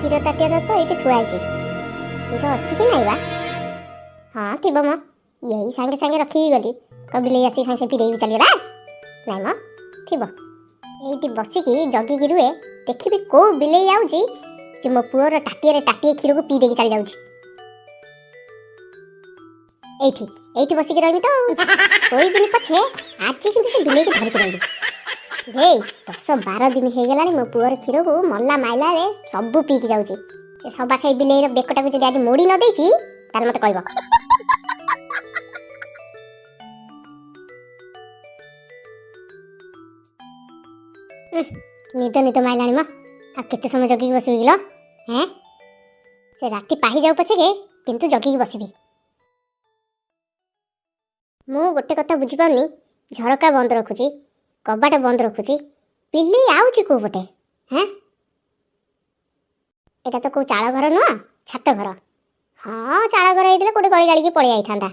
କ୍ଷୀର ତାଟିଆଟା ତ ଏଇଠି ଥୁଆ ହେଇଛି। କ୍ଷୀର ଅଛି କି ନାଇଁ ବା? ହଁ, ଥିବ ମ। ଏଇ ସାଙ୍ଗେ ସାଙ୍ଗେ ରଖିକି ଗଲି, କଣ ବିଲେଇ ଆସିକି ସାଙ୍ଗେ ସାଙ୍ଗେ ପିଇ ଦେଇକି ଚାଲିଗଲା? ନାଇଁ ମ, ଥିବ। ଏଇଠି ବସିକି ଜଗିକି ରୁହେ, ଦେଖିବି କୋଉ ବିଲେଇ ଆଉଛି ଯେ ମୋ ପୁଅର ତାଟିଆରେ ତାଟିଏ କ୍ଷୀରକୁ ପିଇ ଦେଇକି ଚାଲି ଯାଉଛି। ଏଇଠି ଏଇଠି ବସିକି ରହିବି ତ ଆଉ। ଶୋଇବିନି ପଛେ, ଆଜି କିନ୍ତୁ ସେ ବିଲେଇକି ଧରିକି ରହିବି। ହେଇ, 10-12 ଦିନ ହେଇଗଲାଣି, ମୋ ପୁଅର କ୍ଷୀରକୁ ମଲା ମାଇଲାରେ ସବୁ ପିଇକି ଯାଉଛି। ସେ ସବା ଖାଇ ବିଲେଇର ବେକଟାକୁ ଯଦି ଆଜି ମୋଡ଼ି ନ ଦେଇଛି, ତାହେଲେ ମତେ କହିବ। ଉଁ, ନିଦ ନିଦ ମାଇଲାଣି ମ। ଆଉ କେତେ ସମୟ ଜଗିକି ବସିବି କିଲୋ? ହେଁ, ସେ ରାତି ପାହିଯାଉ ପଛକେ, କିନ୍ତୁ ଜଗିକି ବସିବି। ମୁଁ ଗୋଟେ କଥା ବୁଝିପାରୁନି, ଝରକା ବନ୍ଦ ରଖୁଛି, କବାଟ ବନ୍ଦ ରଖୁଛି, ବିଲେଇ ଆଉଛି କୋଉ ପଟେ? ହେଁ, ଏଇଟା ତ କୋଉ ଚାଳ ଘର ନୁହଁ, ଛାତ ଘର। ହଁ, ଚାଳ ଘର ହେଇଥିଲେ କୋଉଠି ଗଳି ଗାଳିକି ପଳେଇ ଆଇଥାନ୍ତା।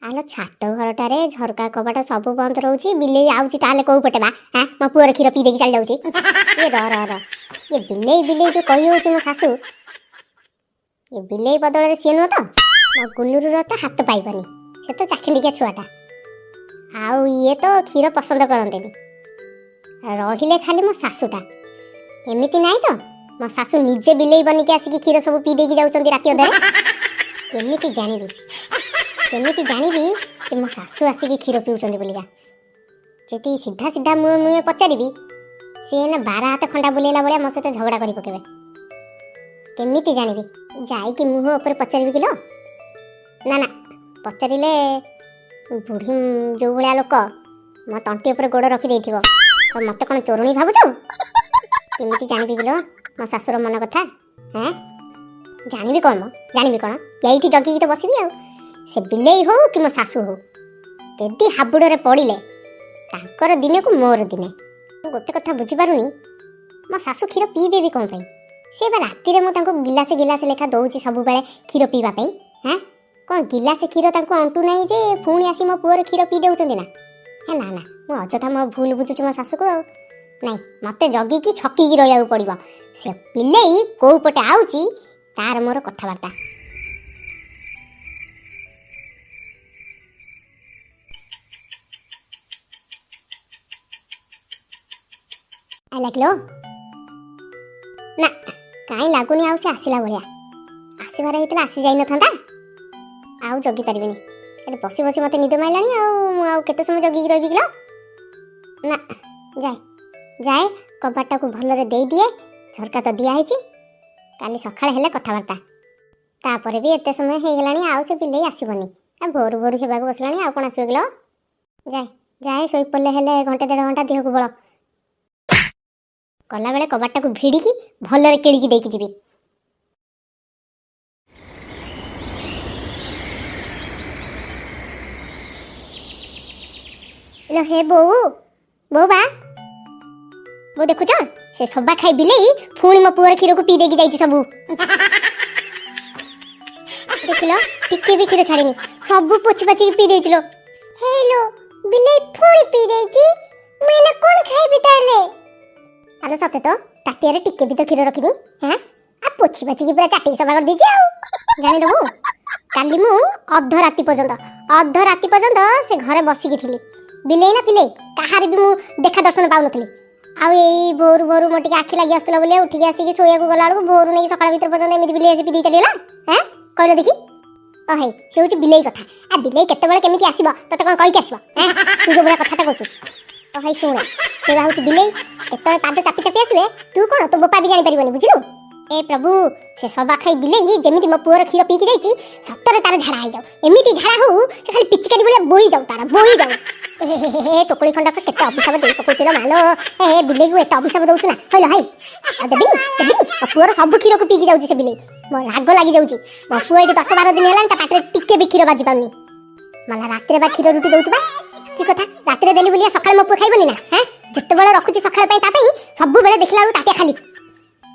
ଆଲୋ, ଛାତ ଘରଟାରେ ଝରକା କବାଟ ସବୁ ବନ୍ଦ ରହୁଛି, ବିଲେଇ ଆଉଛି ତାହେଲେ କୋଉ ପଟେ ବା? ହାଁ, ମୋ ପୁଅର କ୍ଷୀର ପିଇ ଦେଇକି ଚାଲି ଯାଉଛି। ଇଏ ର ର ର, ଇଏ ବିଲେଇ ବିଲେଇ ଯୋଉ କହି ହଉଛି ମୋ ଶାଶୁ, ଇଏ ବିଲେଇ ବଦଳରେ ସିଏ ନୁହଁ ତ? ମୋ ଗୁଲୁରୁର ତ ହାତ ପାଇବନି, ସେ ତ ଚାଖିଣ୍ଡିକିଆ ଛୁଆଟା, ଆଉ ଇଏ ତ କ୍ଷୀର ପସନ୍ଦ କରନ୍ତିନି। ରହିଲେ ଖାଲି ମୋ ଶାଶୁଟା। ଏମିତି ନାହିଁ ତ ମୋ ଶାଶୁ ନିଜେ ବିଲେଇ ବନିକି ଆସିକି କ୍ଷୀର ସବୁ ପିଇ ଦେଇକି ଯାଉଛନ୍ତି ରାତି ଅଧରେ? କେମିତି ଜାଣିବି, କେମିତି ଜାଣିବି ଯେ ମୋ ଶାଶୁ ଆସିକି କ୍ଷୀର ପିଉଛନ୍ତି ବୋଲିକା? ଯଦି ସିଧା ସିଧା ମୁହେଁ ମୁହେଁ ପଚାରିବି, ସିଏ ନା ବାର ହାତ ଖଣ୍ଡା ବୁଲେଇଲା ଭଳିଆ ମୋ ସହିତ ଝଗଡ଼ା କରି ପକେଇବେ। କେମିତି ଜାଣିବି? ଯାଇକି ମୁହଁ ଉପରେ ପଚାରିବି କିଲୋ? ନା ନା, ପଚାରିଲେ ବୁଢ଼ୀ ଯୋଉ ଭଳିଆ ଲୋକ, ମୋ ତଣ୍ଟି ଉପରେ ଗୋଡ଼ ରଖିଦେଇଥିବ, ତ ମତେ କ'ଣ ଚୋରଣୀ ଭାବୁଛୁ? କେମିତି ଜାଣିବି କିଲୋ ମୋ ଶାଶୁର ମନ କଥା? ହେଁ, ଜାଣିବି କ'ଣ ମ, ଜାଣିବି କ'ଣ? ଏଇଠି ଜଗିକି ତ ବସିବି। ଆଉ ସେ ବିଲେଇ ହଉ କି ମୋ ଶାଶୁ ହଉ, ଯଦି ହାବୁଡ଼ରେ ପଡ଼ିଲେ ତାଙ୍କର ଦିନେକୁ ମୋର ଦିନେ। ମୁଁ ଗୋଟେ କଥା ବୁଝିପାରୁନି, ମୋ ଶାଶୁ କ୍ଷୀର ପିଇବେ ବି କ'ଣ ପାଇଁ? ସେ ବା ରାତିରେ ମୁଁ ତାଙ୍କୁ ଗିଲାସେ ଗିଲାସେ ଲେଖା ଦଉଛି ସବୁବେଳେ କ୍ଷୀର ପିଇବା ପାଇଁ। ହାଁ, କ'ଣ ଗିଲାସେ କ୍ଷୀର ତାଙ୍କୁ ଅଣ୍ଟୁ ନାହିଁ ଯେ ପୁଣି ଆସି ମୋ ପୁଅର କ୍ଷୀର ପିଇ ଦେଉଛନ୍ତି ନା? ହେ ନା ନା, ମୁଁ ଅଯଥା ମୋ ଭୁଲ ବୁଝୁଛି ମୋ ଶାଶୁକୁ। ଆଉ ନାଇଁ, ମୋତେ ଜଗିକି ଛକିକି ରହିବାକୁ ପଡ଼ିବ। ସେ ବିଲେଇ କୋଉ ପଟେ ଆଉଛି ତାର ମୋର କଥାବାର୍ତ୍ତା। ଆଇଲା କିଲୋ? ନା, କାହିଁ ଲାଗୁନି ଆଉ ସେ ଆସିଲା ଭଳିଆ। ଆସିବାର ହେଇଥିଲା ଆସି ଯାଇନଥାନ୍ତା। ଆଉ ଜଗି ପାରିବିନି, ଏଠି ବସି ବସି ମୋତେ ନିଦ ମାଇଲାଣି। ଆଉ ମୁଁ ଆଉ କେତେ ସମୟ ଜଗିକି ରହିବି କିଲୋ? ନା, ଯାଏ ଯାଏ, କବାଟଟାକୁ ଭଲରେ ଦେଇଦିଏ। ଝରକା ତ ଦିଆହେଇଛି। କାଲି ସକାଳେ ହେଲେ କଥାବାର୍ତ୍ତା। ତାପରେ ବି ଏତେ ସମୟ ହେଇଗଲାଣି, ଆଉ ସେ ବିଲେଇ ଆସିବନି। ଆଉ ଭୋରୁ ଭୋରୁ ହେବାକୁ ବସିଲାଣି, ଆଉ କ'ଣ ଆସିବ କିଲୋ? ଯାଏ ଯାଏ, ଶୋଇପଡ଼ିଲେ ହେଲେ ଘଣ୍ଟେ ଦେଢ଼ ଘଣ୍ଟା ଦେହକୁ ବଳ। ଗଲାବେଳେ କବାଟଟାକୁ ଭିଡ଼ିକି ଭଲରେ କିଳିକି ଦେଇକି ଯିବି। ଇଲୋ ହେ ବୋଉ, ବୋଉ ବା ବୋଉ, ଦେଖୁଛ ସେ ସବା ଖାଇ ବିଲେଇ ପୁଣି ମୋ ପୁଅର କ୍ଷୀରକୁ ପିଇ ଦେଇକି ଯାଇଛି ସବୁ। ଦେଖିଲ, ଟିକେ ବି କ୍ଷୀର ଛାଡ଼ିନି, ସବୁ ପୋଛି ପାଚିକି ପିଇ ଦେଇଛି ଲୋ। ହେଇଲୋ, ବିଲେଇ ପୁଣି ପିଇ ଦେଇଛି, ମୁଁ ଏଇନା କ'ଣ ଖାଇବି ତାହେଲେ? ଆଲୋ ସତେ ତ, ତାଟିଆରେ ଟିକେ ବି ତ କ୍ଷୀର ରଖିନି। ହାଁ, ଆଉ ପୋଛି ପାଚିକି ପୁରା ଚାଟିକି ସଫା କରିଦେଇଛି। ଆଉ ଜାଣିଲୁ ବୋଉ, କାଲି ମୁଁ ଅଧ ରାତି ପର୍ଯ୍ୟନ୍ତ, ଅଧ ରାତି ପର୍ଯ୍ୟନ୍ତ ସେ ଘରେ ବସିକି ଥିଲି। ବିଲେଇ ନା ଫିଲେଇ କାହାର ବି ମୁଁ ଦେଖା ଦର୍ଶନ ପାଉନଥିଲି। ଆଉ ଏଇ ଭୋରୁ ଭୋରୁ ମୋ ଟିକେ ଆଖି ଲାଗି ଆସୁଥିଲା ବୋଲି ଉଠିକି ଆସିକି ଶୋଇବାକୁ ଗଲା ବେଳକୁ ଭୋରୁ ନେଇକି ସକାଳ ଭିତରେ ପର୍ଯ୍ୟନ୍ତ ଏମିତି ବିଲେଇ ଆସି ପିଇ ଦେଇ ଚାଲିଗଲା। ହେଁ, କହିଲ ଦେଖି। ଓ ହେଇ, ସେ ହେଉଛି ବିଲେଇ କଥା। ଆ ବିଲେଇ କେତେବେଳେ କେମିତି ଆସିବ ତତେ କ'ଣ କହିକି ଆସିବ? ହେଁ, ତୁ ଯୋଉ ଭଳିଆ କଥାଟା କହୁଛୁ। ଓ ହେଇ ଶୁଣ, ସେ ବା ହେଉଛି ବିଲେଇ, କେତେବେଳେ ପାଦ ଚାପି ଚାପି ଆସିବେ, ତୁ କ'ଣ ତୋ ବୋପା ବି ଜାଣିପାରିବନି, ବୁଝିଲୁ? ଏ ପ୍ରଭୁ, ସେ ସବା ଖାଇ ବିଲେଇ ଯେମିତି ମୋ ପୁଅର କ୍ଷୀର ପିଇକି ଯାଇଛି, ସତରେ ତାର ଝାଡ଼ା ହେଇଯାଉ। ଏମିତି ଝାଡ଼ା ହଉ ସେ ଖାଲି ପିଚିକାରି ଭଳିଆ ବୋଇ ଯାଉ, ତାର ବୋଇ ଯାଉ। ହେ ହେ ହେ, ଟୋକଳି ଖଣ୍ଡକ କେତେ ଅଭିଶାପ ଦେଇ ପକଉଛି ଲୋ ମାଲୋ। ହେ ହେ, ବିଲେଇକୁ ଏତେ ଅଭିଶାପ ଦଉଛୁ ନା? ହଇଲ ହଇ, ଆଉ ଦେବିନି ଦେବିନି? ମୋ ପୁଅର ସବୁ କ୍ଷୀରକୁ ପିଇକି ଯାଉଛି ସେ ବିଲେଇ। ମୋ ରାଗ ଲାଗି ଯାଉଛି। ମୋ ପୁଅ ଏଇଠି 10-12 ଦିନ ହେଲାଣି, ତା ପାଟିରେ ଟିକେ ବି କ୍ଷୀର ବାଜି ପାରୁନି। ମଲା, ରାତିରେ ବା କ୍ଷୀର ରୁଟି ଦଉଛୁ ବା? କି କଥା, ରାତିରେ ଦେଲି ବୋଲି ସକାଳେ ମୋ ପୁଅ ଖାଇବନି ନା? ହେଁ, ଯେତେବେଳେ ରଖୁଛି ସକାଳ ପାଇଁ ତା ପାଇଁ, ସବୁବେଳେ ଦେଖିଲା ବେଳକୁ ତାଟିଆ ଖାଲି।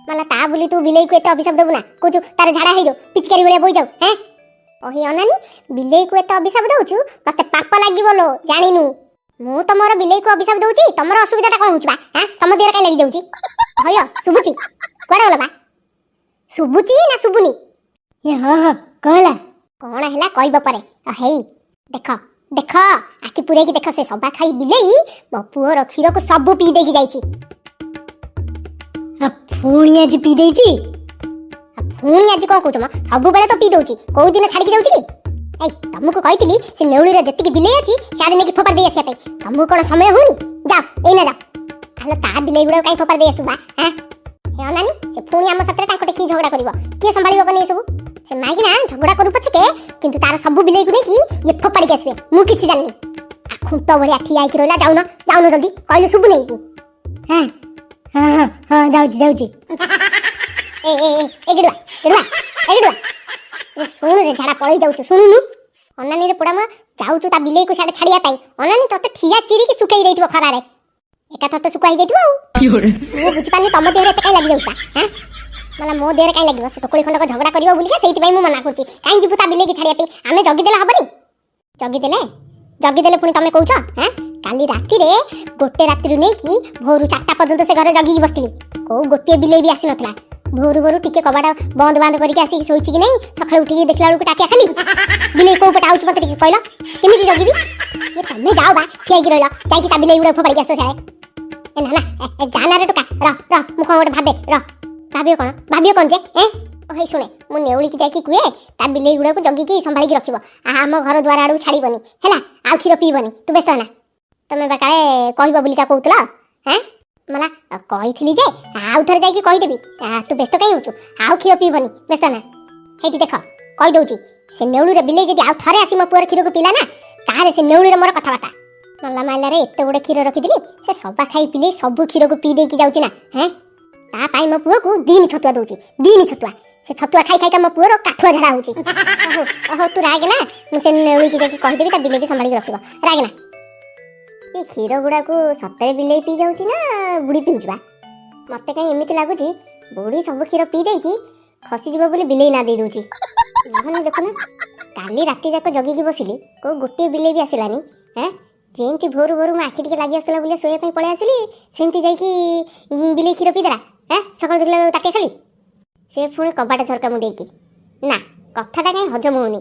ମଲା, ତା ବୋଲି ତୁ ବିଲେଇକୁ ଏତେ ଅଭିଶାପ ଦବୁ ନା? କହୁଛୁ ତାର ଝାଡ଼ା ହେଇଯାଉ, ପିଚକାରି ଭଳିଆ ବୋଇ ଯାଉ। ହେଁ, ଅହି ଅନାନି, ବିଲେଇକୁ ଏତେ ଅଭିଶାପ ଦଉଛୁ, ତତେ ପାପ ଲାଗିବ ଲୋ, ଜାଣିନୁ। ମୁଁ ତମର ବିଲେଇକୁ ଅଭିଶାପ ଦଉଛି, ତମର ଅସୁବିଧାଟା କ'ଣ ହଉଛି ବା? ହାଁ, ତମ ଦେହରେ କାଇଁ ଲାଗିଯାଉଛି? ହୟ, ଶୁଭୁଛି? କୁଆଡ଼େ ଗଲ ବା? ଶୁଭୁଛି ନା ଶୁଭୁନି? ଏ ହଁ ହଁ, କଣ ହେଲା? କଣ ହେଲା କହିବ ପରେ। ହେଇ ଦେଖ ଦେଖ, ଆଖି ପୁରେଇକି ଦେଖ, ସେ ସବା ଖାଇ ବିଲେଇ ମୋ ପୁଅର କ୍ଷୀରକୁ ସବୁ ପିଇ ଦେଇକି ଯାଇଛି। ଆ ପୁଣି ଆଜି ପିଇ ଦେଇଛି? ଆଉ ପୁଣି ଆଜି କଣ କହୁଛ ମ? ସବୁବେଳେ ତ ପିଇ ଦଉଛି, କୋଉ ଦିନ ଛାଡିକି ଯାଉଛି କି? ଏଇ, ତମକୁ କହିଥିଲି ସେ ନେଉଳିର ଯେତିକି ବିଲେଇ ଅଛି ସିଆଡେ ନେଇକି ଫୋପାଡ଼ି ଦେଇ ଆସିବା ପାଇଁ। ତମକୁ କଣ ସମୟ ହଉନି? ଯାଅ, ଏଇନା ଯାଅ। ଆଲୋ, ତା ବିଲେଇ ଗୁଡାକ କାଇଁ ଫୋପାଡ଼ି ଦେଇ ଆସିବୁ ବା? ହାଁ, ହେ ଅନାନି, ସେ ପୁଣି ଆମ ସାଥିରେ ତାଙ୍କ ଟେକିକି ଝଗଡା କରିବ। କିଏ ସମ୍ଭାଳିବ କନି ଏସବୁ? ସେ ମାଇକିନା ଝଗଡା କରୁ ପଛକେ, କିନ୍ତୁ ତାର ସବୁ ବିଲେଇକୁ ନେଇକି ଇଏ ଫୋପାଡ଼ିକି ଆସିବେ। ମୁଁ କିଛି ଜାଣିନି। ଆ ଖୁଣ୍ଟ ଭଳିଆ ଠିଆ ହେଇକି ରହିଲା। ଯାଉନ, ଯାଉନ ଜଲ୍ଦି, କହିଲେ ଶୁଭୁ ନେଇ କି? ହଁ ହଁ ହଁ ହଁ, ଯାଉଛି ଯାଉଛି। ଏ ଏ ଏ ଏ, ଗିଡୁଆ ଗିଡୁଆ, ଏ ଗିଡୁଆ, ଏ ଶୁଣୁ ରେ, ଝାଡା ପଳେଇ ଯାଉଛୁ, ଶୁଣୁନୁ। ଅନାନୀରେ ପୋଡା ମା, ଯାଉଛୁ ତା ବିଲେଇକୁ ସିଆଡେ ଛାଡିବା ପାଇଁ। ଅନାନୀ, ତତେ ଠିଆ ଚିରିକି ଶୁଖେଇ ଦେଇଥିବ ଖରାରେ, ଏକାଥର ତ ଶୁଖା ହେଇଯାଇଥିବ। ଆଉ ମୁଁ ବୁଝିପାରିନି, ତମ ଦେହରେ ଏତେ କାଇଁ ଲାଗି ଯାଉଛି ହାଁ? ମାନେ ମୋ ଦେହରେ କାଇଁ ଲାଗିବ? ସେ ଟୋକଳି ଖଣ୍ଡକ ଝଗଡା କରିବ ବୋଲିକା ସେଇଥିପାଇଁ ମୁଁ ମନା କରୁଛି। କାଇଁ ଯିବୁ ତା ବିଲେଇକି ଛାଡିବା ପାଇଁ? ଆମେ ଜଗିଦେଲେ ହବନି? ଜଗିଦେଲେ ଜଗିଦେଲେ ପୁଣି ତମେ କହୁଛ। ହାଁ, କାଲି ରାତିରେ 1 ରାତିରୁ ନେଇକି ଭୋରୁ 4ଟା ପର୍ଯ୍ୟନ୍ତ ସେ ଘରେ ଜଗିକି ବସିଥିଲି, କୋଉ ଗୋଟିଏ ବିଲେଇ ବି ଆସିନଥିଲା। ଭୋରୁ ଭୋରୁ ଟିକେ କବାଟ ବନ୍ଦ ବାନ୍ଦ କରିକି ଆସିକି ଶୋଇଛି କି ନାହିଁ, ସକାଳୁ ଉଠିକି ଦେଖିଲା ବେଳକୁ ତାଟିଆ ଖାଲି। ବିଲେଇ କୋଉ ପଟେ ଆଉଛି ମତେ ଟିକେ କହିଲ, କେମିତି ଜଗିବି? ଏ ତମେ ଯାଅ ବା, ଠିଆ ହେଇକି ରହିଲ, ଯାଇକି ତା ବିଲେଇ ଗୁଡା ଫୋପାଡ଼ିକି ଆସ ସିଆଡ଼େ। ଏ ନା ନା, ଏ ଯା ନା ରେ ଟୋକା, ରହ ରହ, ମୁଁ କଣ ଗୋଟେ ଭାବେ, ରହ। ଭାବିବ କଣ? ଭାବିବ କଣ ଯେ? ଏ ହେଇ ଶୁଣେ, ମୁଁ ନେଉଳିକି ଯାଇକି କୁହେ ତା ବିଲେଇ ଗୁଡାକୁ ଜଗିକି ସମ୍ଭାଳିକି ରଖିବ, ଆମ ଘର ଦ୍ୱାର ଆଡ଼କୁ ଛାଡ଼ିବନି, ହେଲା? ଆଉ କ୍ଷୀର ପିଇବନି। ତୁ ବ୍ୟସ୍ତ ନା। ତମେ ବା କାଳେ କହିବ ବୋଲିକା କହୁଥିଲ? ହେଁ, ମଲା କହିଥିଲି ଯେ ଆଉ ଥରେ ଯାଇକି କହିଦେବି। ତୁ ବ୍ୟସ୍ତ କାହିଁ ହଉଛୁ? ଆଉ କ୍ଷୀର ପିଇବନି, ବ୍ୟସ୍ତ ନା। ହେଇଠି ଦେଖ, କହିଦଉଛି, ସେ ନେଉଳିର ବିଲେଇ ଯଦି ଆଉ ଥରେ ଆସି ମୋ ପୁଅର କ୍ଷୀରକୁ ପିଇଲା ନା, ତାହେଲେ ସେ ନେଉଳିର ମୋର କଥାବାର୍ତ୍ତା। ମଲା ମାଇଲାରେ, ଏତେ ଗୁଡ଼େ କ୍ଷୀର ରଖିଥିଲି, ସେ ସବା ଖାଇ ପିଲେଇ ସବୁ କ୍ଷୀରକୁ ପିଇ ଦେଇକି ଯାଉଛି ନା। ହେଁ, ତା ପାଇଁ ମୋ ପୁଅକୁ ଦିନି ଛତୁଆ ଦଉଛି, ଦିନି ଛତୁଆ। ସେ ଛତୁଆ ଖାଇ ଖାଇକା ମୋ ପୁଅର କାଠୁଆ ଝାଡ଼ା ହଉଛି। ହଉ ହଉ, ତୁ ରାଗ ନା, ମୁଁ ସେ ନେଉଳିକି ଯାଇକି କହିଦେବି, ତା ବିଲେଇକି ସମ୍ଭାଳିକି ରଖିବ। ରାଗ ନା। ଏ କ୍ଷୀର ଗୁଡ଼ାକୁ ସତରେ ବିଲେଇ ପିଇ ଯାଉଛି ନା ବୁଢ଼ୀ ପିଉଛି ବା? ମତେ କାହିଁ ଏମିତି ଲାଗୁଛି, ବୁଢ଼ୀ ସବୁ କ୍ଷୀର ପିଇ ଦେଇକି ଖସିଯିବ ବୋଲି ବିଲେଇ ନା ଦେଇ ଦଉଛି। ନହେଲେ ଦେଖୁନ, କାଲି ରାତି ଯାକ ଜଗିକି ବସିଲି, କୋଉ ଗୋଟିଏ ବିଲେଇ ବି ଆସିଲାନି। ହେଁ, ଯେମିତି ଭୋରୁ ଭୋରୁ ମୋ ଆଖି ଟିକେ ଲାଗି ଆସୁଥିଲା ବୋଲି ଶୋଇବା ପାଇଁ ପଳେଇ ଆସିଲି, ସେମିତି ଯାଇକି ବିଲେଇ କ୍ଷୀର ପିଇଦେଲା। ହେଁ, ସକାଳୁ ଦେଖିଲା ବେଳକୁ ତାଟିଆ ଖାଲି, ସେ ପୁଣି କବାଟ ଝରକା ମୁଣ୍ଡେଇକି। ନା, କଥାଟା କାହିଁ ହଜମ ହଉନି।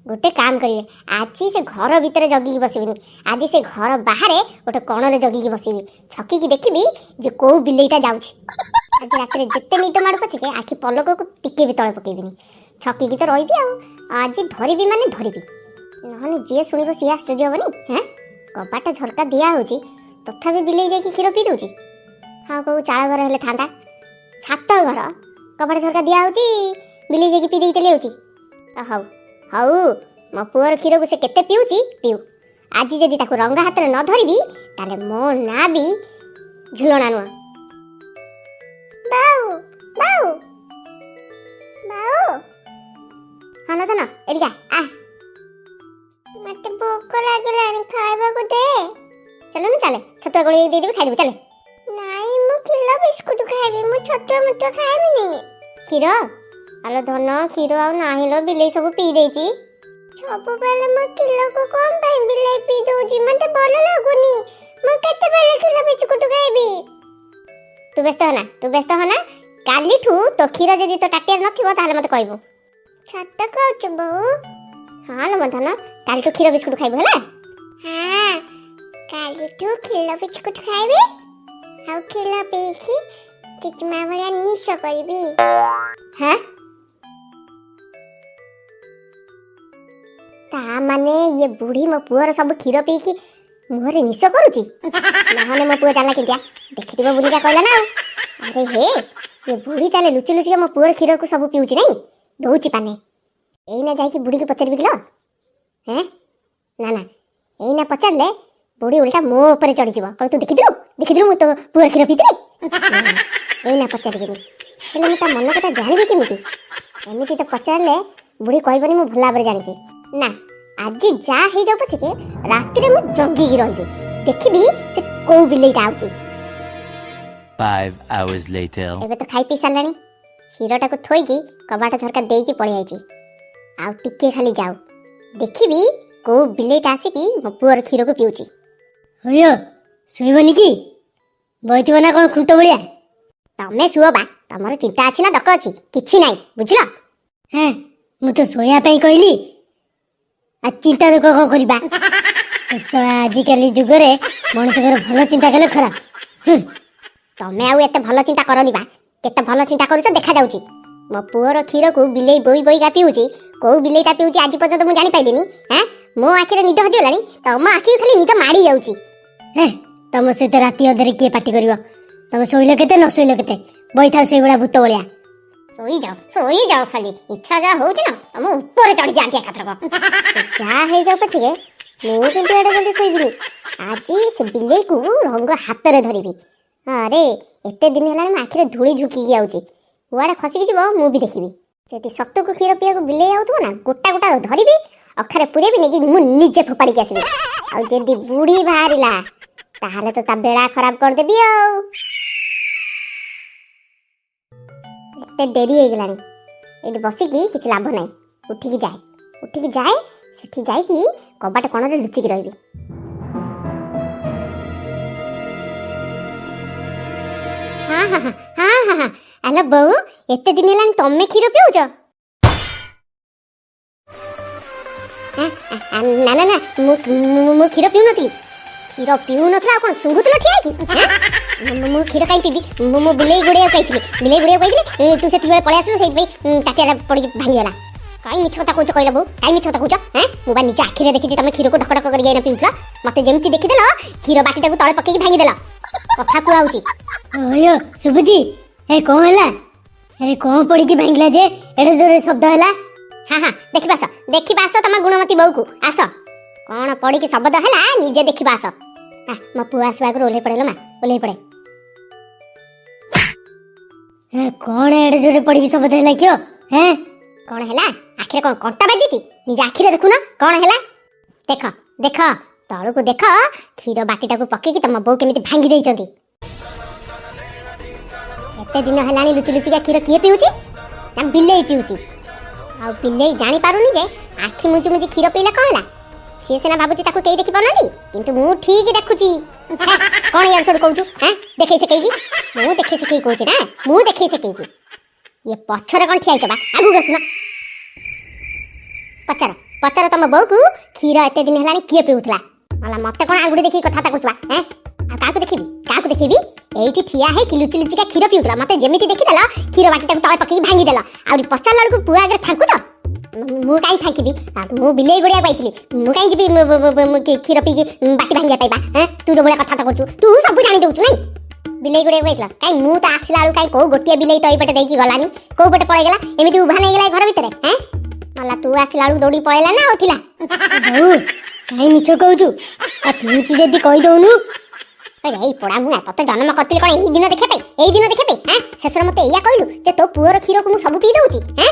ଗୋଟେ କାମ କରିବେ, ଆଜି ସେ ଘର ଭିତରେ ଜଗିକି ବସିବିନି, ଆଜି ସେ ଘର ବାହାରେ ଗୋଟେ କଣରେ ଜଗିକି ବସିବି, ଛକିକି ଦେଖିବି ଯେ କୋଉ ବିଲେଇଟା ଯାଉଛି। ଆଜି ରାତିରେ ଯେତେ ନିଦ ମାଡୁ ପଛକେ ଆଖି ପଲକକୁ ଟିକେ ବି ତଳେ ପକେଇବିନି, ଛକିକି ତ ରହିବି। ଆଉ ଆଜି ଧରିବି ମାନେ ଧରିବି, ନହେଲେ ଯିଏ ଶୁଣିବ ସିଏ ଆଶ୍ଚର୍ଯ୍ୟ ହବନି? ହେଁ, କବାଟ ଝରକା ଦିଆ ହଉଛି, ତଥାପି ବିଲେଇ ଯାଇକି କ୍ଷୀର ପିଇ ଦଉଛି। ହଁ, କୋଉ ଚାଳ ଘର ହେଲେ ଥାନ୍ତା, ଛାତ ଘର, କବାଟ ଝରକା ଦିଆ ହଉଛି, ବିଲେଇ ଯାଇକି ପିଇ ଦେଇକି ଚାଲି ଯାଉଛି। ହଉ ହଉ, ମୋ ପୁଅର କ୍ଷୀରକୁ ସେ କେତେ ପିଉଛି ପିଉ। ଆଜି ଯଦି ତାକୁ ରଙ୍ଗ ହାତରେ ନ ଧରିବି, ତାହେଲେ ମୋ ନାଁ ବି ଝୁଲଣା ନୁହଁ। ବାଉ ବାଉ ବାଉ। ହଁ ନଦନ, ଏଠିକା ଆ। ମତେ ଭୋକ ଲାଗିଲାଣି, ଖାଇବାକୁ ଦେ। ଚାଲୁନୁ, ଚାଲେ, ଛତୁଆ ଗୋଳେଇ ଦେଇଦେବି, ଖାଇଦେବୁ, ଚାଲେ। ନାଇଁ, ମୁଁ କ୍ଷୀର ବିସ୍କୁଟ ଖାଇବି, ମୁଁ ଛତୁଆ ମତୁଆ ଖାଇବିନି। କ୍ଷୀର? ଆଲୋ ଧନ, କ୍ଷୀର ଆଉ ନାହିଁ ଲୋ, ବିଲେଇ ସବୁ ପିଇ ଦେଇଛି। ସବୁବେଳେ ମୋ କ୍ଷୀରକୁ କଣ ପାଇଁ ବିଲେଇ ପିଇ ଦଉଛି? ମତେ ଭଲ ଲାଗୁନି। ମୁଁ କେତେବେଳେ କ୍ଷୀର ବିସ୍କୁଟ ଖାଇବି? ତୁ ବ୍ୟସ୍ତ ହନା, ତୁ ବ୍ୟସ୍ତ ହନା। କାଲିଠୁ ତୋ କ୍ଷୀର ଯଦି ତୋ ତାଟିଆରେ ନଥିବ, ତାହେଲେ ମତେ କହିବୁ। ସତ କହୁଛୁ ବୋଉ? ହଁ ଲୋ ମୋ ଧନ, କାଲିଠୁ କ୍ଷୀର ବିସ୍କୁଟ ଖାଇବୁ, ହେଲା? ହଁ, କାଲିଠୁ କ୍ଷୀର ବିସ୍କୁଟ ଖାଇବି ଆଉ କ୍ଷୀର ପିଇକି ଜେଜେମା ଭଳିଆ ନିଶ କରିବି। ହଁ, ତା ମାନେ ଇଏ ବୁଢ଼ୀ ମୋ ପୁଅର ସବୁ କ୍ଷୀର ପିଇକି ମୁହଁରେ ନିଶ କରୁଛି। ନହେଲେ ମୋ ପୁଅ ଜାଣିଲା କେମିତିଆ? ଦେଖିଥିବ ବୁଲିକା କହିଲା ନା ଆଉ। ଆରେ ହେ, ଇଏ ବୁଢ଼ୀ ତାହେଲେ ଲୁଚି ଲୁଚିକା ମୋ ପୁଅର କ୍ଷୀରକୁ ସବୁ ପିଉଛି, ନାଇଁ ଦଉଛି ପାନେ। ଏଇନା ଯାଇକି ବୁଢ଼ୀକି ପଚାରିବି କିଲୋ? ହେଁ, ନା ନା, ଏଇନା ପଚାରିଲେ ବୁଢ଼ୀ ଓଲଟା ମୋ ଉପରେ ଚଢ଼ିଯିବ। କହିବ, ତୁ ଦେଖିଥିଲୁ, ଦେଖିଥିଲୁ ମୁଁ ତୋ ପୁଅର କ୍ଷୀର ପିଇଥିଲି? ନା, ଏଇନା ପଚାରିବିନି। ହେଲେ ମୁଁ ତା ମନ କଥା ଜାଣିବି କେମିତି? ଏମିତି ତ ପଚାରିଲେ ବୁଢ଼ୀ କହିବନି, ମୁଁ ଭଲ ଭାବରେ ଜାଣିଛି। ନା, ଆଜି ଯାହା ହେଇଯାଉ ପଛକେ ରାତିରେ ମୁଁ ଜଗିକି ରହିବି, ଦେଖିବି ସେ କୋଉ ବିଲେଇଟା ଆଉଛି। 5 hours later. ଏବେ ତ ଖାଇ ପିଇ ସାରିଲାଣି, କ୍ଷୀରଟାକୁ ଥୋଇକି କବାଟ ଝରକା ଦେଇକି ପଳେଇ ଆଇଛି। ଆଉ ଟିକେ ଖାଲି ଯାଉ, ଦେଖିବି କୋଉ ବିଲେଇଟା ଆସିକି ମୋ ପୁଅର କ୍ଷୀରକୁ ପିଉଛି। ହଇଓ, ଶୋଇବନି କି? ବଇଥିବ ନା କଣ ଖୁଣ୍ଟ ଭଳିଆ? ତମେ ଶୁଅ ବା, ତମର ଚିନ୍ତା ଅଛି ନା ଦକ ଅଛି? କିଛି ନାହିଁ, ବୁଝିଲ? ହେଁ, ମୁଁ ତ ଶୋଇବା ପାଇଁ କହିଲି, ଆଉ ଚିନ୍ତା ଦୁଃଖ କଣ କରିବା? ଏ ଶଳା, ଆଜିକାଲି ଯୁଗରେ ମଣିଷଙ୍କର ଭଲ ଚିନ୍ତା କଲେ ଖରାପ। ତମେ ଆଉ ଏତେ ଭଲ ଚିନ୍ତା କରନି ବା। କେତେ ଭଲ ଚିନ୍ତା କରୁଛ ଦେଖାଯାଉଛି। ମୋ ପୁଅର କ୍ଷୀରକୁ ବିଲେଇ ବୋଇ ବୋଇକା ପିଉଛି। କୋଉ ବିଲେଇଟା ପିଉଛି ଆଜି ପର୍ଯ୍ୟନ୍ତ ମୁଁ ଜାଣିପାରିଲିନି। ହାଁ, ମୋ ଆଖିରେ ନିଦ ହଜିଗଲାଣି, ତମ ଆଖିରୁ ଖାଲି ନିଦ ମାଡ଼ି ଯାଉଛି। ହେଁ, ତମ ସହିତ ରାତି ଅଧରେ କିଏ ପାଟି କରିବ? ତମେ ଶୋଇଲ କେତେ, ନ ଶୋଇଲ କେତେ, ବଇଥାଉ ସେଇଭଳିଆ ଭୂତ ଭଳିଆ। ଶୋଇଯାଅ, ଶୋଇଯାଅ। ଖାଲି ଇଚ୍ଛା ଯାହା ହଉଛି ନା, ତମ ଉପରେ ଚଢି ଯାଆନ୍ତି ଏକାଥରକ। ଯାହା ହେଇଯାଉ ପଛକେ, ମୁଁ କିନ୍ତୁ ଏଇଟା ଜଲ୍ଦି ଶୋଇବିନି। ଆଜି ସେ ବିଲେଇକୁ ରଙ୍ଗ ହାତରେ ଧରିବି। ଆରେ, ଏତେ ଦିନ ହେଲାଣି ମୋ ଆଖିରେ ଧୂଳି ଝୁକିକି ଯାଉଛି। କୁଆଡ଼େ ଖସିକି ଯିବ ମୁଁ ବି ଦେଖିବି। ଯଦି ସତକୁ କ୍ଷୀର ପିଇବାକୁ ବିଲେଇ ଆଉଥିବ ନା, ଗୋଟା ଗୋଟା ଧରିବି, ଅଖାରେ ପୁରେଇବି, ନେଇକି ମୁଁ ନିଜେ ଫୋପାଡ଼ିକି ଆସିବି। ଆଉ ଯଦି ବୁଢ଼ୀ ବାହାରିଲା, ତାହେଲେ ତ ତା ବେଳା ଖରାପ କରିଦେବି। ଆଉ ଏତେ ଡେରି ହେଇଗଲାଣି, ଏଇଠି ବସିକି କିଛି ଲାଭ ନାହିଁ। ଉଠିକି ଯାଏ, ଉଠିକି ଯାଏ। ସେଠି ଯାଇକି କବାଟ କଣରେ ଲୁଚିକି ରହିବି। ହଁ ହଁ ହଁ ହଁ ହଁ ହଁ, ଆଲୋ ବୋଉ, ଏତେ ଦିନ ହେଲାଣି ତମେ କ୍ଷୀର ପିଉଛ? ନା ନା ନା, ମୁଁ ମୁଁ କ୍ଷୀର ପିଉନଥିଲି। କ୍ଷୀର ପିଉନଥିଲା ଆଉ କ'ଣ ଶୁଙ୍ଘୁଥିଲ ଠିଆ ହେଇକି? ମୁଁ କ୍ଷୀର କାହିଁ ପିଇବି? ମୁଁ ବିଲେଇ ଗୋଡ଼େଇବାକୁ କହିଥିଲି, ବିଲେଇ ଗୋଡ଼େଇବାକୁ କହିଥିଲି। ତୁ ସେତିକିବେଳେ ପଳେଇ ଆସିଲୁ, ସେଇଥିପାଇଁ ତାଟିଆଟା ପଡ଼ିକି ଭାଙ୍ଗିଗଲା। କାଇଁ ମିଛ କଥା କହୁଛ କହିଲ ବୋଉ? କାଇଁ ମିଛ କଥା କହୁଛ? ହେଁ, ମୁଁ ବା ନିଜ ଆଖିରେ ଦେଖିଛି, ତମେ କ୍ଷୀରକୁ ଢକ ଢକ କରିକି ଏଇନା ପିଉଥିଲ। ମତେ ଯେମିତି ଦେଖିଦେଲ, କ୍ଷୀର ବାଟିଟାକୁ ତଳେ ପକେଇକି ଭାଙ୍ଗିଦେଲ। କଥା କୁହା ହଉଛି। ଓୟୋ, ଶୁଭୁଛି? ଏ କଣ ହେଲା? ଆରେ, କଣ ପଡିକି ଭାଙ୍ଗିଲା ଯେ ଏଡେ ଜୋରେ ଶବ୍ଦ ହେଲା? ହଁ ହଁ, ଦେଖିବା ଆସ, ଦେଖିବା ଆସ, ତମ ଗୁଣମତୀ ବୋଉକୁ ଆସ। କଣ ପଡ଼ିକି ଶବ୍ଦ ହେଲା ନିଜେ ଦେଖିବା ଆସ। ମୋ ପୁଅ ଆସିବା ଆଗରୁ ଓହ୍ଲେଇ ପଡ଼େ ଲୋ ମା, ଓହ୍ଲେଇ ପଡ଼େ। ଏ କଣ ଏଡେ ଜୋରେ ପଡିକି ଶବ୍ଦ ହେଲା କିଓ? ହେଁ? କଣ ହେଲା? ଆଖିରେ କଣ କଣ୍ଟା ବାଜିଛି? ନିଜ ଆଖିରେ ଦେଖୁନ କଣ ହେଲା। ଦେଖ, ଦେଖ, ତଳକୁ ଦେଖ। କ୍ଷୀର ବାଟିଟାକୁ ପକେଇକି ତମ ବୋଉ କେମିତି ଭାଙ୍ଗି ଦେଇଛନ୍ତି। ଏତେ ଦିନ ହେଲାଣି ଲୁଚି ଲୁଚିକା କ୍ଷୀର କିଏ ପିଉଛି ନା ବିଲେଇ ପିଉଛି। ଆଉ ବିଲେଇ ଜାଣିପାରୁନି ଯେ ଆଖି ମୁଞ୍ଚି ମୁଞ୍ଚି କ୍ଷୀର ପିଇଲେ କଣ ହେଲା। ସିଏ ସିନା ଭାବୁଛି ତାକୁ କେହି ଦେଖିପାରୁନାହାନ୍ତି, କିନ୍ତୁ ମୁଁ ଠିକ ଦେଖୁଛି। କଣ ଇଆଡ଼ୁ ସିଆଡ଼ୁ କହୁଛୁ? ହେଁ, ଦେଖେଇ ସେକେଇକି। ମୁଁ ଦେଖେଇ ସେକେଇ କହୁଛି ନା, ମୁଁ ଦେଖେଇ ସେକେଇକି। ଇଏ ପଛରେ କଣ ଠିଆ ହେଇଛ ବା? ଆଗକୁ ଆସୁନ। ପଚାର, ପଚାର ତମ ବୋଉକୁ, କ୍ଷୀର ଏତେ ଦିନ ହେଲାଣି କିଏ ପିଉଥିଲା? ମଲା, ମତେ କଣ ଆଙ୍ଗୁଠି ଦେଖିକି କଥାବାର୍ତ୍ତା କରୁଛୁ ବା? ହେଁ, ଆଉ କାହାକୁ ଦେଖିବି? କାହାକୁ ଦେଖିବି? ଏଇଠି ଠିଆ ହେଇକି ଲୁଚି ଲୁଚିକା କ୍ଷୀର ପିଉଥିଲା। ମତେ ଯେମିତି ଦେଖିଦେଲ, କ୍ଷୀର ବାଟିଟାକୁ ତଳେ ପକେଇକି ଭାଙ୍ଗିଦେଲ। ଆହୁରି ପଚାରିଲା ବେଳକୁ ପୁଅ ଆଗରେ ଫାଙ୍କୁଛ। ମୁଁ କାହିଁ ଫାଙ୍କିବି? ମୁଁ ବିଲେଇ ଗୋଡ଼ିବାକୁ ଆଇଥିଲି। ମୁଁ କାହିଁ ଯିବି କ୍ଷୀର ପିଇକି ବାଟି ଭାଙ୍ଗିବା ପାଇଁ ବା? ତୁ ଯୋଉ ଭଳିଆ କଥାବାର୍ତ୍ତା କରୁଛୁ, ତୁ ସବୁ ଜାଣି ଦଉଛୁ ନାଇଁ? ବିଲେଇ ଗୋଡ଼ିବାକୁ ଆଇଥିଲ କାଇଁ? ମୁଁ ତ ଆସିଲା ବେଳକୁ କାଇଁ କୋଉ ଗୋଟିଏ ବିଲେଇ ତ ଏଇପଟେ ଦେଇକି ଗଲାନି। କୋଉ ପଟେ ପଳେଇଗଲା? ଏମିତି ଉଭା ନେଇଗଲା ଏ ଘର ଭିତରେ? ହେଁ, ମଲା, ତୁ ଆସିଲା ବେଳକୁ ଦୌଡ଼ିକି ପଳେଇଲା ନା ଆଉ ଥିଲା? ବୋଉ, କାଇଁ ମିଛ କହୁଛୁ? ଆଉ ପିଉଛି ଯଦି କହିଦଉନୁ। ଏଇ ପୋଡା ମୁଆଁ, ତତେ ଜନ୍ମ କରିଥିଲି କଣ ଏଇ ଦିନ ଦେଖିବା ପାଇଁ? ଏଇ ଦିନ ଦେଖିବା ପାଇଁ? ହାଁ, ଶେଷରେ ମତେ ଏଇଆ କହିଲୁ ଯେ ତୋ ପୁଅର କ୍ଷୀରକୁ ମୁଁ ସବୁ ପିଇ ଦଉଛି? ହାଁ,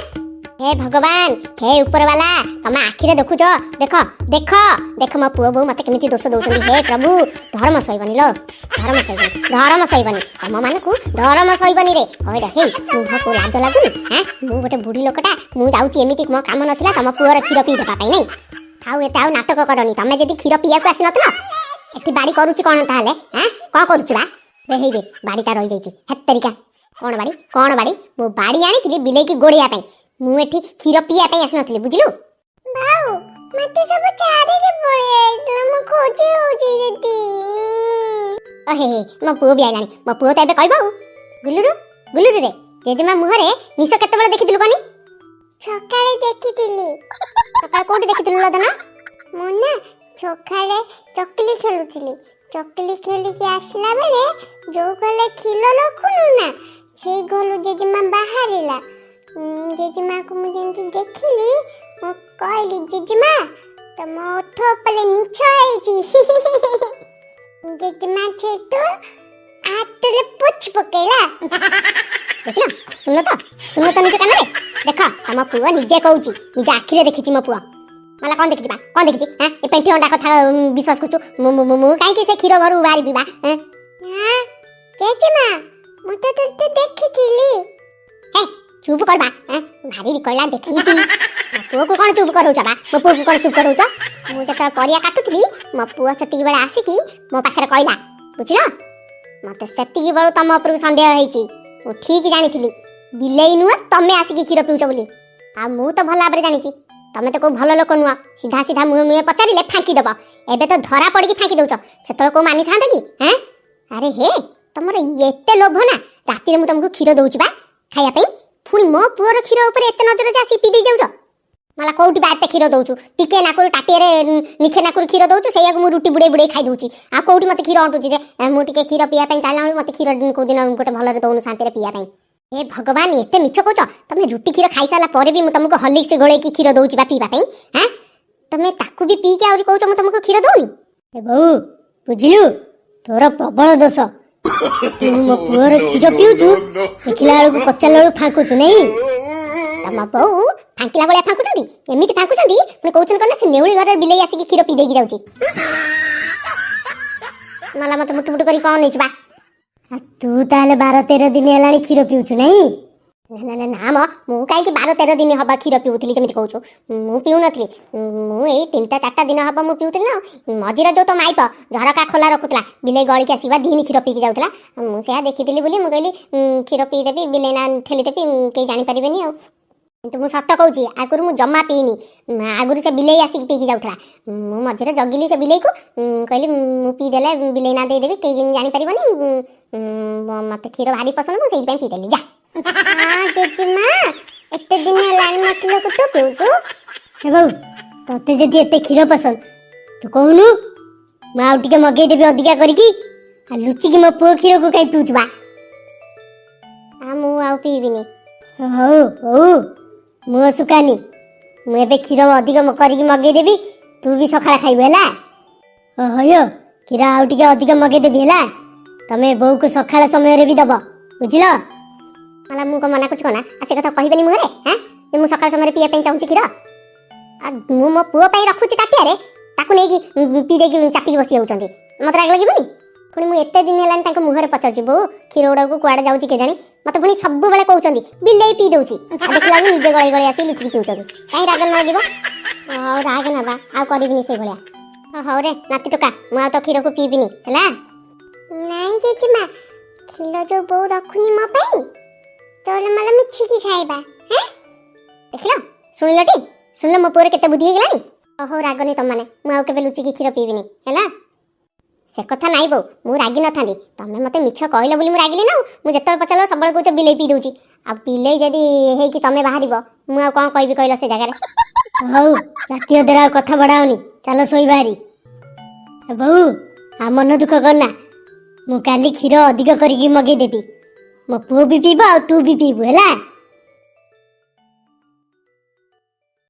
ହେ ଭଗବାନ, ହେ ଉପରବାଲା, ତମେ ଆଖିରେ ଦେଖୁଛ। ଦେଖ, ଦେଖ, ଦେଖ, ମୋ ପୁଅ ବୋଉ ମତେ କେମିତି ଦୋଷ ଦଉଛନ୍ତି। ହେ ପ୍ରଭୁ, ଧର୍ମ ସହିବନି ଲୋ, ଧର୍ମ ସହିବନି, ଧର୍ମ ସହିବନି, ତମ ମାନଙ୍କୁ ଧର୍ମ ସହିବନି ରେ। ହଇରେ ହେଇ, ମୁହଁକୁ ଲାଜ ଲାଗୁନି? ହାଁ, ମୁଁ ଗୋଟେ ବୁଢୀ ଲୋକଟା, ମୁଁ ଯାଉଛି ଏମିତି, ମୋ କାମ ନଥିଲା ତମ ପୁଅର କ୍ଷୀର ପିଇ ଦେବା ପାଇଁ ନାଇଁ? ଥାଉ, ଏତେ ଆଉ ନାଟକ କରନି। ତମେ ଯଦି କ୍ଷୀର ପିଇବାକୁ ଆସିନଥିଲ, ଏଠି ବାଡି କରୁଛି କଣ ତାହେଲେ? ହାଁ, କଣ କରୁଛୁ ବା? ବେ ହେଇବେ, ବାଡ଼ିଟା ରହିଯାଇଛି। ହେତେରିକା, କଣ ବାଡ଼ି? କଣ ବାଡ଼ି? ମୁଁ ବାଡ଼ି ଆଣିଥିଲି ବିଲେଇକି ଗୋଡ଼େଇବା ପାଇଁ, ମୁଁ ଏଠି କ୍ଷୀର ପିଇବା ପାଇଁ ଆସିନଥିଲି, ବୁଝିଲୁ? ଭାଉ, ମତେ ସବୁ ଛାଡ଼ିକି ପଳେଇ ଆଇଥିଲ, ମୁଁ ଖୋଜି ହଉଛି ସେଠି। ଓ ହେ ହେ, ମୋ ପୁଅ ବି ଆଇଲାଣି। ମୋ ପୁଅ ତ ଏବେ କହିବ। ଆଉ ଗୁଲୁରୁ, ଗୁଲୁରୁ ରେ, ଜେଜେମା ମୁହଁରେ ନିଶ କେତେବେଳେ ଦେଖିଥିଲୁ କନି? ସକାଳେ ଦେଖିଥିଲି। ସକାଳେ କୋଉଠି ଦେଖିଥିଲୁ ଲୋ ଧନ? ମୁଁ ନା ସକାଳେ ଚକିଲି ଖେଳୁଥିଲି। ଚକିଲି ଖେଳିକି ଆସିଲା ବେଳେ ଯୋଉ ଘରେ କ୍ଷୀର ରଖୁନୁ ନା, ସେଇ ଘରୁ ଜେଜେମା ବାହାରିଲା। ଜେଜେମାକୁ ମୁଁ ଯେମିତି ଦେଖିଲି, ମୁଁ କହିଲି, ଜେଜେମା, ତମ ଓଠ ଉପରେ ନିଛ ହେଇଛି। ଜେଜେମା ସେଠୁ ହାତରେ ପୋଛି ପକେଇଲା। ଦେଖିଲ, ଶୁଣିଲ ତ, ଶୁଣିଲ ତ ନିଜ କାନରେ? ଦେଖ, ତମ ପୁଅ ନିଜେ କହୁଛି, ନିଜ ଆଖିରେ ଦେଖିଛି ମୋ ପୁଅ। ମଲା, କଣ ଦେଖିଛି ବା? କଣ ଦେଖିଛି? ହାଁ, ଏ ପେଣ୍ଠି ଅଣ୍ଡା କଥା ବିଶ୍ୱାସ କରୁଛୁ? ମୁଁ ମୁଁ ମୁଁ କାହିଁକି ସେ କ୍ଷୀର ଘରୁ ବାହାରିବି ବା? ନା ଜେଜେମା, ମୁଁ ତ ତୋତେ ଦେଖିଥିଲି। ହେ, ଚୁପ କର ବା। ଭାରି କହିଲା ଦେଖିଛି। ମୋ ପୁଅକୁ କଣ ଚୁପ କରଉଛ ବା? ମୋ ପୁଅକୁ କଣ ଚୁପ କରଉଛ? ମୁଁ ଯେତେବେଳେ ପରିବା କାଟୁଥିଲି, ମୋ ପୁଅ ସେତିକି ବେଳେ ଆସିକି ମୋ ପାଖରେ କହିଲା, ବୁଝିଲ? ମତେ ସେତିକି ବେଳୁ ତମ ଉପରକୁ ସନ୍ଦେହ ହେଇଛି। ମୁଁ ଠିକ୍ ଜାଣିଥିଲି, ବିଲେଇ ନୁହଁ, ତମେ ଆସିକି କ୍ଷୀର ପିଉଛ ବୋଲି। ଆଉ ମୁଁ ତ ଭଲ ଭାବରେ ଜାଣିଛି, ତମେ ତ କୋଉ ଭଲ ଲୋକ ନୁହଁ। ସିଧା ସିଧା ମୁହେଁ ମୁହେଁ ପଚାରିଲେ ଫାଙ୍କି ଦବ। ଏବେ ତ ଧରା ପଡ଼ିକି ଫାଙ୍କି ଦଉଛ, ସେତେବେଳେ କୋଉ ମାନିଥାନ୍ତ କି? ହେଁ, ଆରେ ହେ, ତମର ଏତେ ଲୋଭ ନା? ରାତିରେ ମୁଁ ତମକୁ କ୍ଷୀର ଦଉଛି ବା ଖାଇବା ପାଇଁ, ପୁଣି ମୋ ପୁଅର କ୍ଷୀର ଉପରେ ଏତେ ନଜର ଯେ ଆସିକି ପିଇ ଦେଇ ଯାଉଛ। ମଲା, କୋଉଠି ବା ଏତେ କ୍ଷୀର ଦଉଛୁ? ଟିକେ ନାକୁରୁ ତାଟିଆରେ ନିଖେ ନାକୁରୁ କ୍ଷୀର ଦଉଛୁ, ସେଇଆକୁ ମୁଁ ରୁଟି ବୁଡେଇ ବୁଡେଇ ଖାଇ ଦଉଛି। ଆଉ କୋଉଠି ମତେ କ୍ଷୀର ଅଣ୍ଟୁଛି ଯେ ମୁଁ ଟିକେ କ୍ଷୀର ପିଇବା ପାଇଁ ଚାହିଁଲା ବେଳକୁ ମତେ କ୍ଷୀର କୋଉଦିନ ଗୋଟେ ଭଲରେ ଦଉନୁ ଶାନ୍ତିରେ ପିଇବା ପାଇଁ? ଏ ଭଗବାନ, ଏତେ ମିଛ କହୁଛ ତମେ! ରୁଟି କ୍ଷୀର ଖାଇସାରିଲା ପରେ ବି ମୁଁ ତମକୁ ହର୍ଲିକ୍ସ ଗୋଳେଇକି କ୍ଷୀର ଦଉଛି ବା ପିଇବା ପାଇଁ। ହାଁ, ତମେ ତାକୁ ବି ପିଇକି ଆହୁରି କହୁଛ ମୁଁ ତମକୁ କ୍ଷୀର ଦଉନି। ଏ ବୋଉ, ବୁଝିଲୁ, ତୋର ପ୍ରବଳ ଦୋଷ। ତୁ ମୋ ପୁଅର କ୍ଷୀର ପିଉଛୁ, ଦେଖିଲା ବେଳକୁ ପଚାରିଲା ବେଳକୁ ଫାଙ୍କୁଛୁ, ନାଇଁ? ତମ ବୋଉ ଫାଙ୍କିଲା ଭଳିଆ ଫାଙ୍କୁଛନ୍ତି, ଏମିତି ଫାଙ୍କୁଛନ୍ତି, ପୁଣି କହୁଛନ୍ତି କଣ ନା ସେ ନେଉଳି ଘରରେ ବିଲେଇ ଆସିକି କ୍ଷୀର ପିଇ ଦେଇକି ଯାଉଛି। ମଲା, ମତେ ମୁଟୁ ମୁଟୁ କରି କଣ ନେଇଛୁ ବା? ଆଉ ତୁ ତାହେଲେ 12-13 ଦିନ ହେଲାଣି କ୍ଷୀର ପିଉଛୁ, ନାଇଁ? ନା ନା ନା ମ, ମୁଁ କାହିଁକି 12-13 ଦିନ ହବ କ୍ଷୀର ପିଉଥିଲି ଯେମିତି କହୁଛୁ? ମୁଁ ପିଉନଥିଲି। ମୁଁ ଏଇ 3ଟା 4ଟା ଦିନ ହବ ମୁଁ ପିଉଥିଲି ନା ଆଉ। ମଝିରେ ଯୋଉ ତୋ ମାଇପ ଝରକା ଖୋଲା ରଖୁଥିଲା, ବିଲେଇ ଗଳିକି ଆସିବା ଦିନି କ୍ଷୀର ପିଇକି ଯାଉଥିଲା। ମୁଁ ସେୟା ଦେଖିଥିଲି ବୋଲି ମୁଁ କହିଲି କ୍ଷୀର ପିଇଦେବି, ବିଲେଇ ନା ଠେଲିଦେବି, କେହି ଜାଣିପାରିବେନି ଆଉ। କିନ୍ତୁ ମୁଁ ସତ କହୁଛି, ଆଗରୁ ମୁଁ ଜମା ପିଇନି। ଆଗରୁ ସେ ବିଲେଇ ଆସିକି ପିଇକି ଯାଉଥିଲା। ମୁଁ ମଝିରେ ଜଗିଲି ସେ ବିଲେଇକୁ, କହିଲି ମୁଁ ପିଇଦେଲେ ବିଲେଇ ନା ଦେଇଦେବି, କେହି ଜାଣିପାରିବନି। ମତେ କ୍ଷୀର ଭାରି ପସନ୍ଦ, ମୁଁ ସେଇଥିପାଇଁ ପିଇଦେଲି ଯା। ହଁ ଜେଜେମା, ଏତେ ଦିନ ହେଲାଣି ମୋ କ୍ଷୀରକୁ ତୁ ପିଉଛୁ। ହେ ବୋଉ, ତତେ ଯଦି ଏତେ କ୍ଷୀର ପସନ୍ଦ, ତୁ କହୁନୁ, ମୁଁ ଆଉ ଟିକେ ମଗେଇଦେବି ଅଧିକା କରିକି। ଆଉ ଲୁଚିକି ମୋ ପୁଅ କ୍ଷୀରକୁ କାଇଁ ପିଉଛୁ ବା? ଆଉ ମୁଁ ଆଉ ପିଇବିନି। ହଉ ହଉ, ମୁଁ ଶୁକାନି। ମୁଁ ଏବେ କ୍ଷୀର ଅଧିକ କରିକି ମଗେଇଦେବି, ତୁ ବି ସକାଳେ ଖାଇବୁ, ହେଲା? ହୟ, କ୍ଷୀର ଆଉ ଟିକେ ଅଧିକ ମଗେଇଦେବି, ହେଲା? ତମେ ବୋଉକୁ ସକାଳ ସମୟରେ ବି ଦବ, ବୁଝିଲ? ମଲା, ମୁଁ କଣ ମନା କରୁଛି କଣ ନା? ଆଉ ସେ କଥା କହିବେନି ମୁହଁରେ? ହାଁ, ଯେ ମୁଁ ସକାଳ ସମୟରେ ପିଇବା ପାଇଁ ଚାହୁଁଛି କ୍ଷୀର, ଆଉ ମୁଁ ମୋ ପୁଅ ପାଇଁ ରଖୁଛି ତାଟିଆରେ, ତାକୁ ନେଇକି ପିଇ ଦେଇକି ଚାପିକି ବସି ଯାଉଛନ୍ତି। ମତେ ରାଗ ଲାଗିବନି? ପୁଣି ମୁଁ ଏତେ ଦିନ ହେଲାଣି ତାଙ୍କ ମୁହଁରେ ପଚାରୁଛି, ବୋଉ, କ୍ଷୀର ଗୁଡ଼ାକୁ କୁଆଡ଼େ ଯାଉଛି କେଜାଣି? ମତେ ପୁଣି ସବୁବେଳେ କହୁଛନ୍ତି ବିଲେଇ ପିଇ ଦଉଛି। ଆଉ ଦେଖିଲା ବେଳକୁ ନିଜେ ଗଳେଇ ଗଳେଇ ଆସି ଲୁଚିକି ପିଉଛନ୍ତି। କାହିଁ ରାଗ ନ ଲାଗିବ? ହଉ, ରାଗ ନବା, ଆଉ କରିବିନି ସେଇଭଳିଆ। ହଉ ରେ ନାତି ଟୋକା, ମୁଁ ଆଉ ତୋ କ୍ଷୀରକୁ ପିଇବିନି, ହେଲା? ନାଇଁ ଜେଜେମା, କ୍ଷୀର ଯୋଉ ବୋଉ ରଖୁନି ମୋ ପାଇଁ, ତୋର ମୋର ମିଶିକି ଖାଇବା, ହେଁ? ଦେଖିଲ, ଶୁଣିଲଟି, ଶୁଣିଲ, ମୋ ପୁଅର କେତେ ବୁଦ୍ଧି ହେଇଗଲାଣି। ହଉ, ରାଗନି ତମମାନେ, ମୁଁ ଆଉ କେବେ ଲୁଚିକି କ୍ଷୀର ପିଇବିନି, ହେଲା? ସେ କଥା ନାଇଁ ବୋଉ, ମୁଁ ରାଗି ନଥାନ୍ତି, ତମେ ମତେ ମିଛ କହିଲ ବୋଲି ମୁଁ ରାଗିଲି ନା ଆଉ। ମୁଁ ଯେତେବେଳେ ପଚାରିଲ ସବୁବେଳେ କହୁଛ ବିଲେଇ ପିଇ ଦଉଛି। ଆଉ ବିଲେଇ ଯଦି ହେଇକି ତମେ ବାହାରିବ, ମୁଁ ଆଉ କଣ କହିବି କହିଲ ସେ ଜାଗାରେ? ହଉ, ରାତି ଅଧରେ ଆଉ କଥା ବଢ଼ାଅନି, ଚାଲ ଶୋଇବା ହାରି। ଏ ବୋଉ, ଆଉ ମନ ଦୁଃଖ କରନା, ମୁଁ କାଲି କ୍ଷୀର ଅଧିକ କରିକି ମଗେଇଦେବି। ମୋ ପୁଅ ବି ପିଇବ ଆଉ ତୁ ବି ପିଇବୁ, ହେଲା?